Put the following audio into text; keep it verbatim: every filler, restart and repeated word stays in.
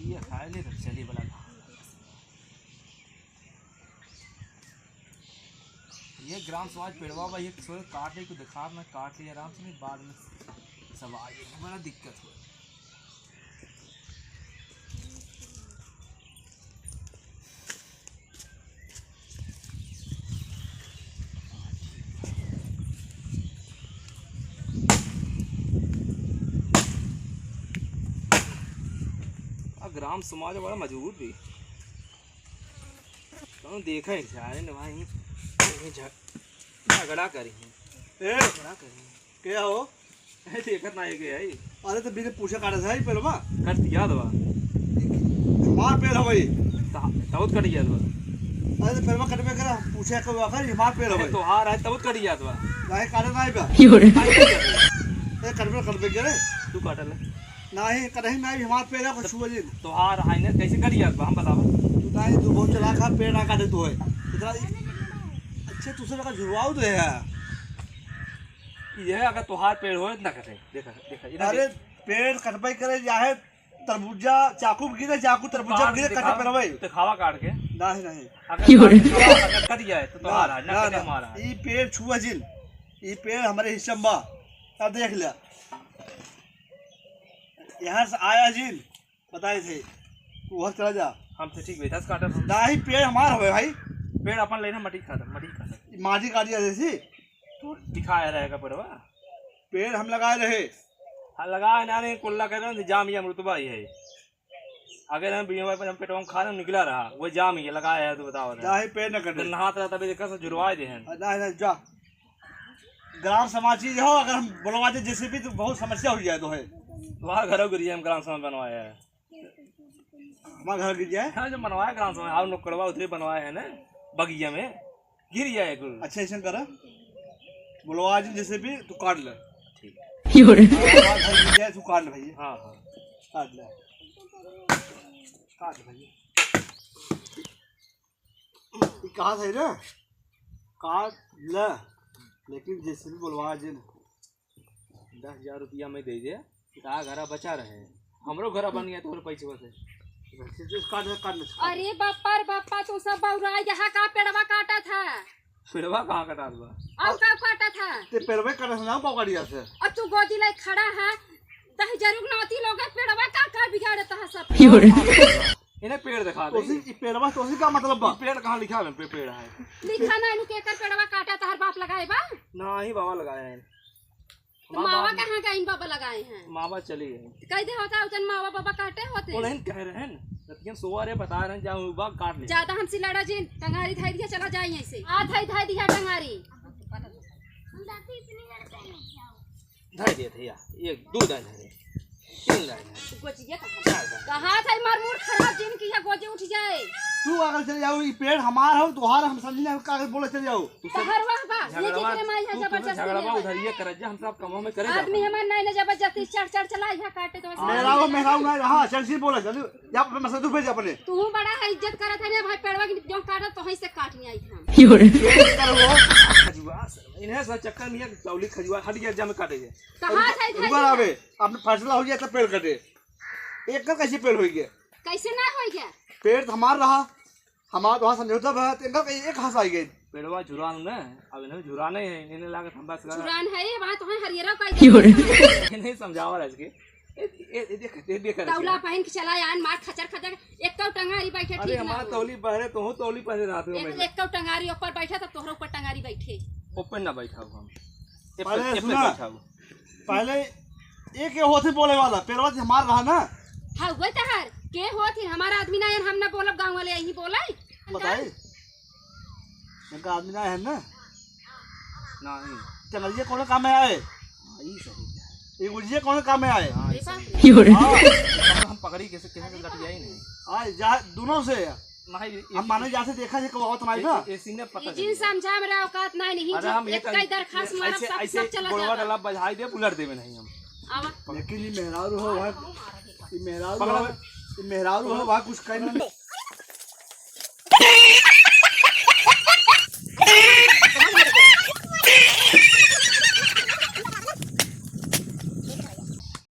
ये खाए ले तो चली वाला। ये ग्राम समाज पेड़वा बा, ये छोड़ काट ले, कुछ दिखा ना, काट ले आराम से, नहीं बाद में सब आ जाए, बड़ा दिक्कत हो। आ ग्राम समाज बड़ा मजबूत भी। कौन देखे जाए न भाई, ये झ-, झगड़ा करी। ए, झगड़ा करी। के हो? ए, देखत ना है के है। अरे तो बिना पूछे काटत है पेड़वा। कट दिया दवा। हमार पेड़ है भाई। ता-, तबत कट गया दवा। अरे तो पेड़वा कटबे करे, पूछे को आखिर हमार पेड़ है भाई। तोहार है तबत कट गया दवा। नहीं काटे नहीं बा। क्यों रे? ए, कटबे, कटबे करे। तू काटल है। नहीं, कटही नहीं, हमार पेड़ है, कुछ छुआ जी। तोहार है ना, कैसे कट गया दवा, हम बतावा। तू नहीं, तू बहुत चालाक है, पेड़ ना काटे तू है। इतना अच्छे तुझसे लगा झुरवाऊ तो है। ये अगर तोहार पेड़ होए, ना कटे। देखा, देखा, इधर अरे, देख। पेड़ कटबे करे, चाहे तरबूजा, चाकू गिरे, चाकू तरबूजा काट गिरे, कटे दिखावा, पेड़वे। दिखावा काट के। नहीं, नहीं। अगर क्यों रे? काट दिखावा, अगर कट जाए, तो ना, तोहार है, ना ना, कटे ना। हमारा है। ई पेड़ छुआ जिन, ई पेड़ हमारे हिस्सा में बा। अब देख ले, यहाँ से आया जिन, बताए थे, तू उधर चला जा। हमसे ठीक बैठा से काटब हम। नाही, पेड़ हमार हवे भाई। पेड़ अपन लेना, मटी खा दे, मटी खा दे। माटी काट दिया जैसी। तू दिखाया रहेगा पेड़वा। पेड़ हम लगाए रहे। हाँ, लगाए ना रहे, कुल्ला कर रहे, जाम ये अमरुतबा ही है। अगर हम बीमा पर हम पेटवा में खा रहे, निकला रहा, वो जाम ही है, लगाया है, तो बताओ रहे। नाही, पेड़ न कटे। नहात रहा, तभी देखा, सब जुड़वाए दे हैं। नाही, नाही, जा। ग्राम समाज चीज हो, अगर हम बुलवा दे जैसे भी, तो बहुत समस्या हो जाए तो है। वहाँ घरों के लिए हम ग्राम समाज बनवाया है। हमार घर गिर जाए? हाँ, जो बनवाया ग्राम सभा, और नोकड़वा उधरे बनवाया है ना, बगिया में, गिर जाए कुल। अच्छा, ऐसा करा, बोलवा जी जैसे भी तू काट ले। ठीक। क्यों रे? हमार घर गिर जाए, तू काट ले भैया। हाँ, हाँ। काट ले। काट ले भैया। ई कहा था रे? काट ले। लेकिन जैसे भी बोलवा जी ना। दस हजार रुपया में दे दे, का घरा बचा रहे। हमरो घरा बन गया तोहरे पैसवा से। वैसे जो काट है, काट ले। अरे बापा रे बापा, तू सब बौरा यहाँ का पेड़वा काटा था? पेड़वा कहाँ कटात बा? और का काटा था? ते पेड़वे काटा था ना पकड़िया से। और तू गोदी लाई खड़ा है, दही जरूर नाती लोग है, पेड़वा का का बिगाड़ता है सब? क्यों रे? इन्हें पेड़ दिखा दे। तोसी, ई पेड़वा तोसी का मतलब बा? ई पेड़ कहाँ लिखा है? पे-, पेड़ है। लिखा ना, इनु केकर पेड़वा काटा तहर बाप लगाए बा? ना ही बाबा लगाए हैं। तो हमार मावा बाप कहाँ गइन बाबा लगाए हैं? मावा चली गई। कह दे होता उतन मावा बाबा काटे होते। वो नहीं कह रहे हैं, रतियन सोआ रे बता रहे हैं, जाओ बाग काट ले। ज्यादा हमसे लड़ा जिन, टंगारी धाई दिया, चला जाए यहीं से। आ धाई, धाई दिया टंगारी। धाई दिया था या, एक, दो दाई धाई। तीन लाइन है। गोजिया कहाँ? चार लाइन। कहाँ था मार मूड खराब जिन की है गोजी उठ जाए। तू अगर चले जाओ, ई पेड़ हमार हो, तोहार हम समझी ना, का बोले चले जाओ। तू सब तहर वाह बा, ये झगड़वा, जितने माई है तू, तू जबरदस्ती झगड़वा नहीं है। उधर ये करे जा, हम सब कमवा में करे आदमी जाते हैं। हमार नहीं ना जबरदस्ती चढ़, चढ़ चला यहाँ काटे तो ऐसे मेहरारू, मेहरारू ना, हाँ, चल सी बोला, चल, या अपने मसला तू भेज अपने। तू बड़ा है, इज्जत करत है ना भाई, पेड़वा की जो काटत तो है से काट नहीं आई हम। क्यों रे? ये करो, खजुआ, इन्हें सब चक्कर में ये चौली खजुआ हट गया, जा में काटे गए। कहाँ और था इधर रुआ ही? आवे, अपने फैसला हो गया तो पेड़ कटे। एक का कैसे पेड़ होई गया? कैसे ना होई गया? पेड़ तो हमार रहा, हमार तो वहाँ समझौता भा, तो इनका कहीं एक हाथ आई गई। पेड़वा झुरान न, अब इन्हें झुराने है, इन्हें लागत हम बस कर झुरान है, ये वहाँ तो है हरियरा का क्यों रे? नहीं समझावा रह के। ए, ए, ए, देख, ए, देख, तौला पहन के चला यान, मार खचर खचर, एक तो टंगारी बैठे अरे, ठीक ना हमार हो। तौली पहने, तो हूँ तौली पहने रहते हो एक, मैं। एक तो टंगारी ऊपर बैठे, तो तोहरा ऊपर टंगारी बैठे। ऊपर ना बैठाओ हम। ए, अरे, ए, सुना। बैठाओ। पहले एक ये होत ही बोले वाला, पेड़वा से हमार रहा ना। हाँ, वही तहार। के होत ही? हमारा आदमी ना, हम ना बोलब, गाँव वाले यही बोले। बताई? इनका आदमी ना है ना? नहीं। चंगलिया कौन काम में आए? हाँ, ई सही है। ये गुजिया कौन काम में आए? हाँ, ई सही है। हाँ। हम पकड़ी कैसे, कैसे से लट जाए नहीं। आए, जा, दोनों से। नहीं, हम माने जासे देखा जे कब आवत नाई ना। ए, ए, ए, सीने पता ये जिन चल गया। समझा मेरा औकात नहीं, नहीं, अरे, हम एक ये कई कर-, दरखास्त मारब, ऐसे, सब, ऐसे सब चला गोड़वा जाता। डला बजाई दे, उलट देवे नहीं हम। आवा। लेकिन ये मेहरारू हो, वहाँ, ये मेहरारू पकड़ा हो, हुआ। ये मेहरारू हो, वहाँ कुछ कहीं नहीं।